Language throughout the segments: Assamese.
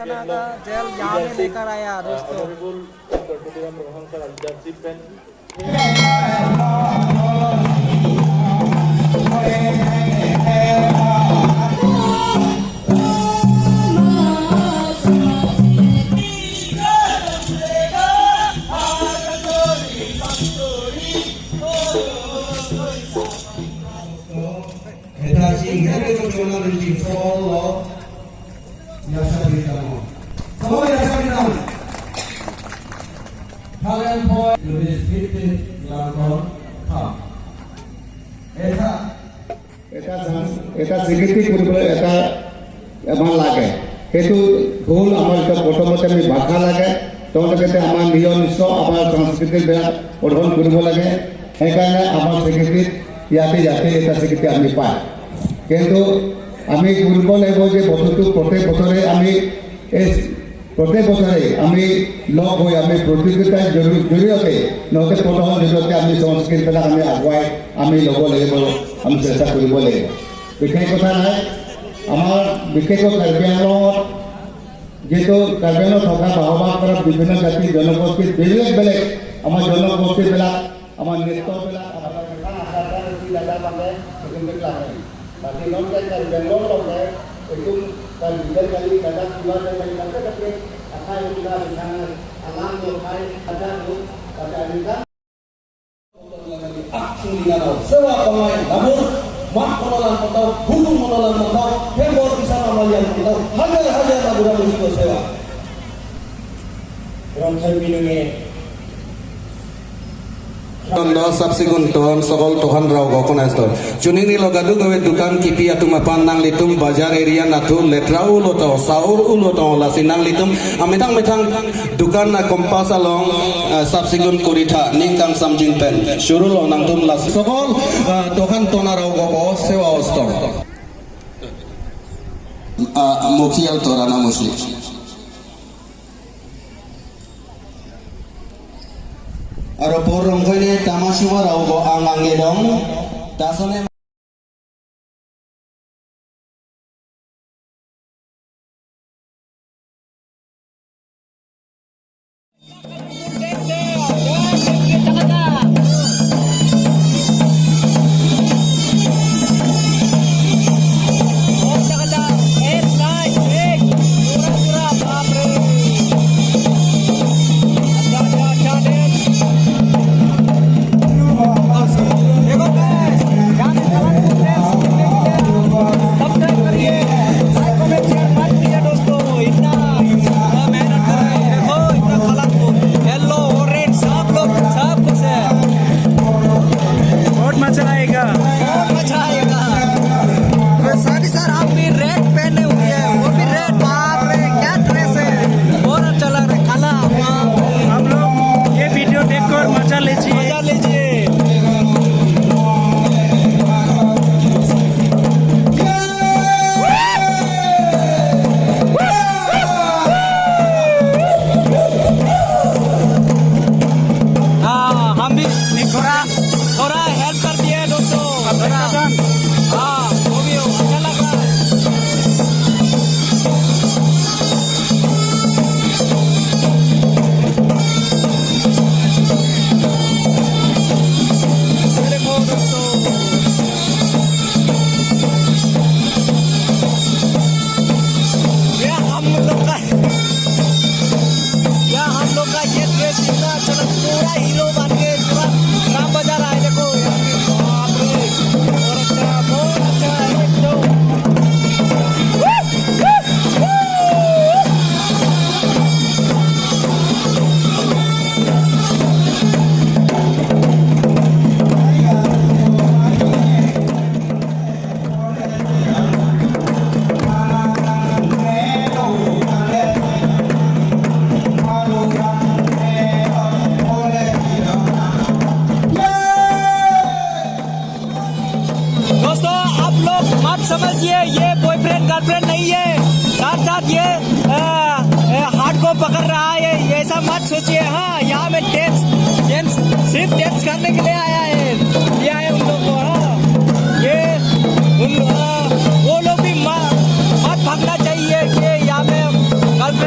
थाना का जेल यहाँ में लेकर आया दोस्तों। Honorable Dr. Mohan sir, leadership and এটা স্বীকৃতি কৰিবলৈ এটা আমাৰ লাগে। সেইটো হ'ল আমাৰ এতিয়া প্ৰথমতে আমি ভাষা লাগে, তেওঁলোকে আমাৰ নিজৰ নিশ্চয় আমাৰ সংস্কৃতিবিলাক অধ্যয়ন কৰিব লাগে। সেইকাৰণে আমাৰ স্বীকৃতিত ইয়াতে ইয়াতে এটা স্বীকৃতি আমি পায়। কিন্তু আমি কৰিব লাগিব যে বছৰটো প্ৰত্যেক বছৰে আমি এই প্ৰত্যেক বছৰে আমি লগ হৈ আমি প্ৰতিযোগিতাৰ জৰিয়তে নহ'লে প্ৰদৰ্শনৰ জৰিয়তে আমি সংস্কৃতিবিলাক আমি আগুৱাই আমি ল'ব লাগিব, আমি চেষ্টা কৰিব লাগিব। বিশেষ কথা নাই। আমাৰ বিশেষকৈ কাৰ্বি আংলঙত যিহেতু কাৰ্বি আংলঙত থকা বসবাস কৰা বিভিন্ন জাতি জনগোষ্ঠীৰ বেলেগ বেলেগ আমাৰ জনগোষ্ঠীবিলাক আমাৰ নৃত্যবিলাক Sewa pemain namun mat monolan mentau, hukum monolan mentau, hembor bisa mamalian mentau, hajar-hajar ragu-ragu itu sewa. চাফ চিকুণ তন সকল tohan rao go kona store chuni ni logadu gawe dukan kipi atu mapan nang litum bazar area nathu letra ulo to saur ulo to lasi nang litum amitang mithang dukan na kompas along চাফ চিকুণ কৰি থা ning kang samjin pen shuru lo nang tum lasi সকল tohan tona rao go sewa ostor মুখিয়াল তোরানা মুসলিম আৰু বৰ ৰংখৈনে তামাচিবা ৰাও আং আঙে দং দাসনে। बहुत मजा आएगा, बहुत मजा आएगा। सॉरी सर, आप भी रेड पहने हुए हैं, वो भी रेड। बाप रे, क्या ड्रेस है, बहुत अच्छा लग रहा है काला। आप लोग ये वीडियो देखकर मजा लीजिए, मजा लीजिए। हाँ, हम भी थोड़ा थोड़ा हेल्प कर दिए दोस्तों, थोड़ा। हाँ, वो भी अच्छा लग रहा है। ये देखो दोस्तों, ये हम लोग का, या हम लोग का ये ड्रेस इतना अच्छा लग, पूरा हीरो बन के पूरा राम बाजार आए। देखो, बाप रे, बहुत अच्छा, बहुत अच्छा है एकदम। दोस्तों, आप लोग मत समझिए ये बॉयफ्रेंड गर्लफ्रेंड नहीं है, साथ साथ ये हाथ को पकड़ रहा है, ये ऐसा मत सोचिए। हाँ, यहाँ में डांस डांस सिर्फ डांस करने के लिए आया है, लिया है उन लोग को। हाँ, ये उन वो लोग भी मत भागना चाहिए कि यहाँ में गर्लफ्रेंड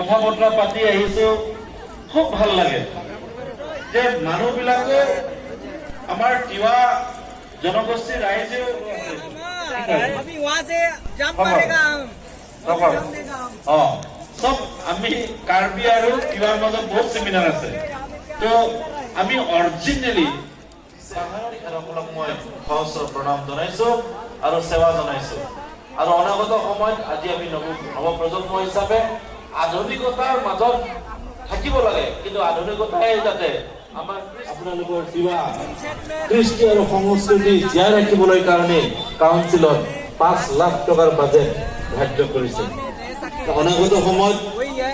কথা বতৰা পাতি আহিছো, খুব ভাল লাগে যে মানুহবিলাকে আমাৰ তিৱা জনগোষ্ঠীৰ ৰাইজেও अभी वहाँ से जंप मारेगा हम। जंप देगा हम। অ, চব আমি কাৰ্বি আৰু তিৱাৰ মাজত বহুত চিমিলাৰ আছে। তো আমি অৰিজিনেলি পাহাৰৰ খেৰসকলক মই সহস্ৰ প্ৰণাম জনাইছো আৰু সেৱা জনাইছো। আৰু অনাগত সময়ত আজি আমি নৱপ্ৰজন্ম হিচাপে আধুনিকতাৰ মাজত থাকিব লাগে, কিন্তু আধুনিকতাই যাতে আমাৰ আপোনালোকৰ তিৱা কৃষ্টি আৰু সংস্কৃতি জীয়াই ৰাখিবলৈ কাৰণে কাউন্সিলত 5 লাখ টকাৰ বাজেট ধাৰ্য কৰিছে। অনাগত সময়ত वही है।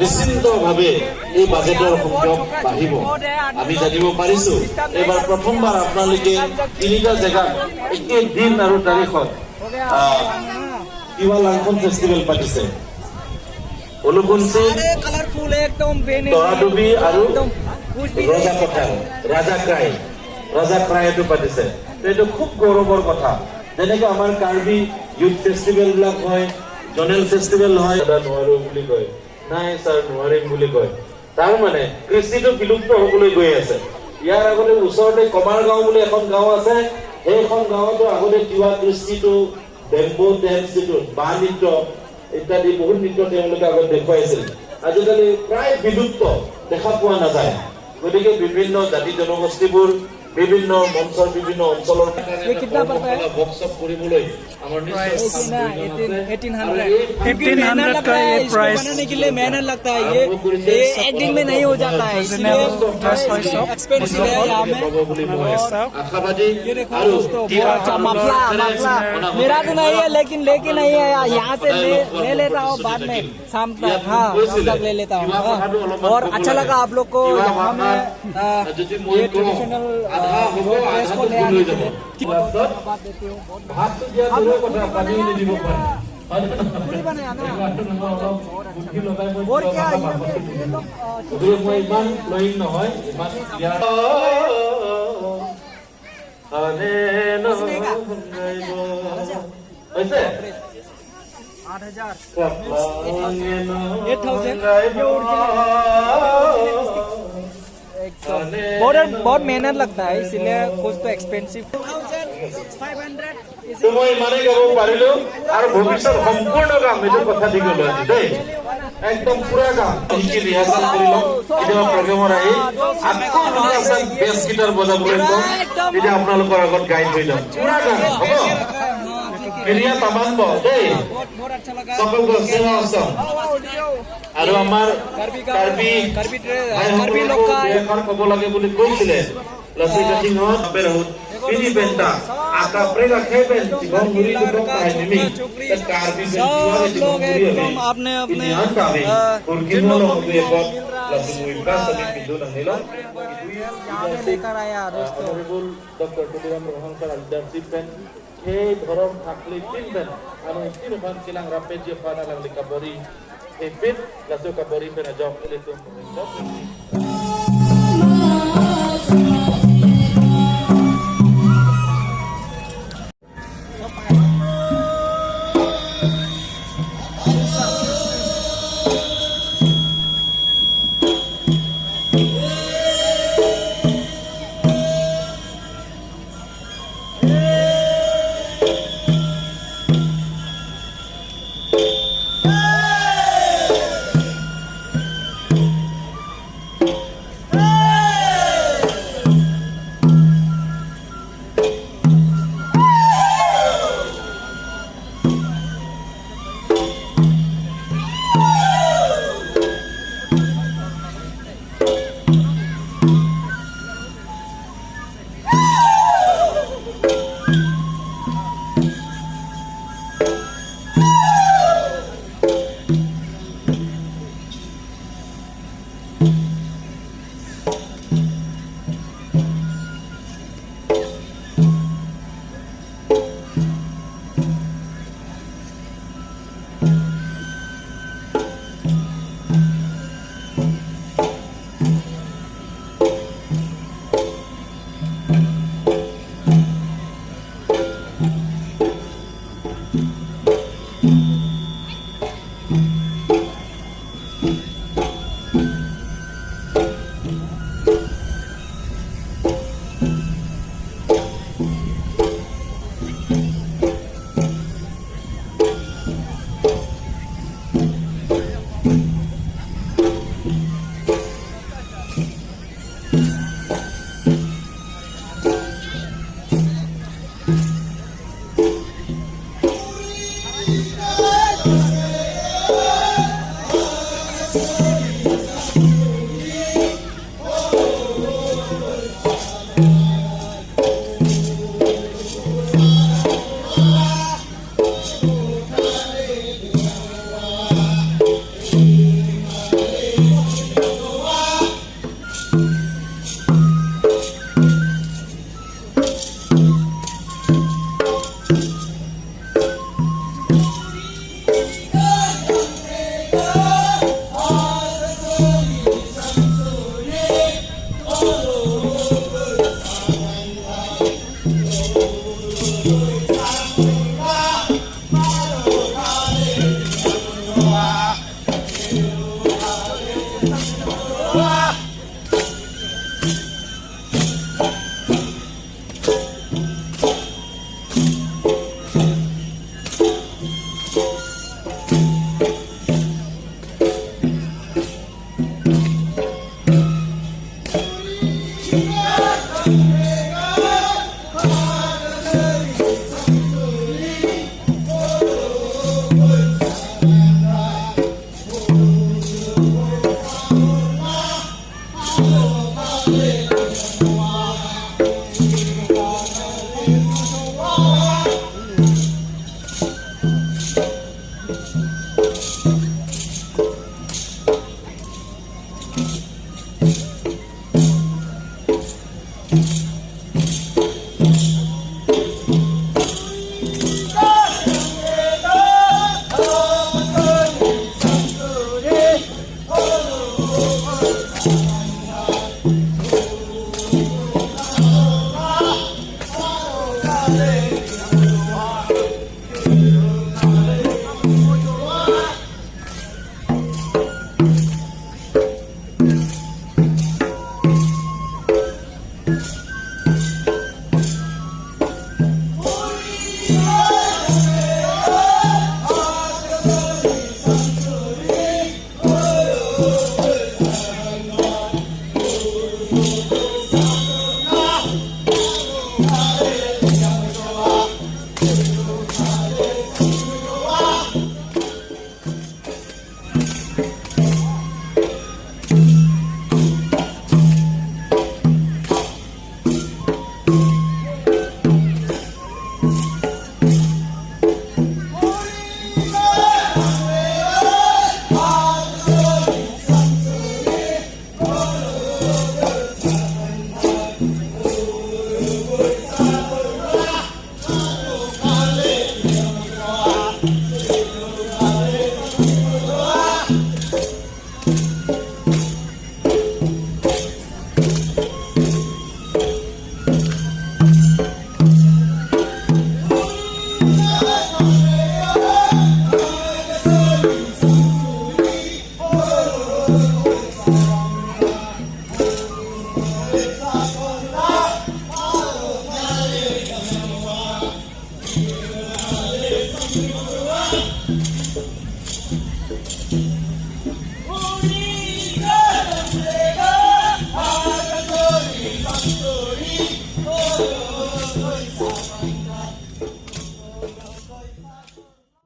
নিশ্চিন্তভাৱে এই বাজেটৰ সংখ্যক বাঢ়িব। আমি জানিব পাৰিছো, এইবাৰ প্ৰথমবাৰ আপোনালোকে তিনিটা জেগাত একে দিন আৰু তাৰিখত তিৱা লাংখন ফেষ্টিভেল পাতিছে। অলুকুঞ্চি, सारे कलरफुल एकदम बेने তৰাডুবি আৰু एकदम कुछ भी। ৰজা পথাৰ, ৰাজা ক্ৰাই, ৰাজা ক্ৰাইটো পাতিছে। এইটো খুব গৌৰৱৰ কথা। যেনেকে আমাৰ কাৰ্বি ইউথ ফেষ্টিভেল বিলাক হয়, জনেল ফেষ্টিভেল হয়, দাদা নোৱাৰো বুলি কয়, নাই ছাৰ নোৱাৰিম বুলি কয়। তাৰ মানে কৃষ্টিটো বিলুপ্ত হবলৈ গৈ আছে। ইয়াৰ আগতে ওচৰতে কমাৰ গাঁও বুলি এখন গাঁও আছে। সেইখন গাঁৱতো আগতে তিৱা কৃষ্টিটো, বেম্বো ডেন্স, যিটো বাঁহ নৃত্য ইত্যাদি বহুত নৃত্য তেওঁলোকে আগত দেখুৱাইছিল। আজিকালি প্ৰায় বিলুপ্ত, দেখা পোৱা নাযায়। গতিকে বিভিন্ন জাতি জনগোষ্ঠীবোৰ বিভিন্ন মঞ্চৰ বিভিন্ন অঞ্চলৰ ये कितना पड़ता है? ৱৰ্কশ্বপ কৰিবলৈ আমাৰ নিশ্চয় 1800। 1800 का ये इसको प्राइस। बनाने के लिए मेहनत लगता है। ये एक दिन में नहीं हो जाता है, इसलिए ड्रेस হয় চব। एक्सपेंसिव है यहाँ में। চাওক, আশাবাদী। ये देखो আৰু दोस्तों, बहुत अच्छा मफला। मफला मेरा तो नहीं है, लेकिन लेके नहीं है, यहाँ से ले ले लेता हूँ बाद में, शाम तक। हाँ, शाम तक ले लेता हूँ। हाँ। और अच्छा लगा आप लोग को यहाँ में ये ट्रेडिशनल जो ड्रेस को ले आने के लिए बहुत धन्यवाद देती हूँ। बहुत ভাতটো দিয়া দূৰৰ কথা, পানীও নিদিব পাৰে। पूरी बनाया ना। বুদ্ধি লগাই মই और क्या ये लोग গতিকে মই ইমান ফ্লয়িং নহয়, ইমান ক্লিয়াৰ। হৈছে। 8000, 8000। ये ओरिजिनल एकदम बहुत बहुत मेहनत लगता है, इसीलिए कुछ तो एक्सपेंसिव। 1500। তো মই ইমানেই গাব পাৰিলো আৰু ভৱিষ্যত সম্পূৰ্ণ গাম, এইটো কথা দি গলো আজি দেই। একদম পুৰা গাম, শিকি ৰিহাৰ্চেল কৰি ল'ম। কেতিয়াবা প্ৰগ্ৰেমত আহি আকৌ যদি আপোনাক বেছ গীটাৰ বজাবলৈ কম, তেতিয়া আপোনালোকৰ আগত গাই থৈ যাম। পুৰা গাম হ'ব। কেৰিয়া তামান্ব দেই। बहुत बहुत अच्छा लगा। সকলো সেৱা আছে আৰু আমাৰ কাৰ্বি कार्बी कार्बी लोग का দুই এষাৰ ক'ব লাগে বুলি কৈছিলে। লাচি কাটিঙত বেৰহুত পিনি পেন্টা আকা প্ৰেগা খেবেন জিবন মুৰি দুবং কাই নিমি কাৰ্বি। सब लोग एकदम अपने अपने जिन लोगों को मिल रहा है यहाँ पे लेकर आया दोस्तों। Honourable doctor Tuliram Ronghang sir leadership pen সেই ধৰম থাকলি তিন পেন আৰু তিন খন কিলাং ৰাপে জি ফানা লাগলি কাবৰি সেই পেন লাসো কাবৰি পেন জব বুলি তুম।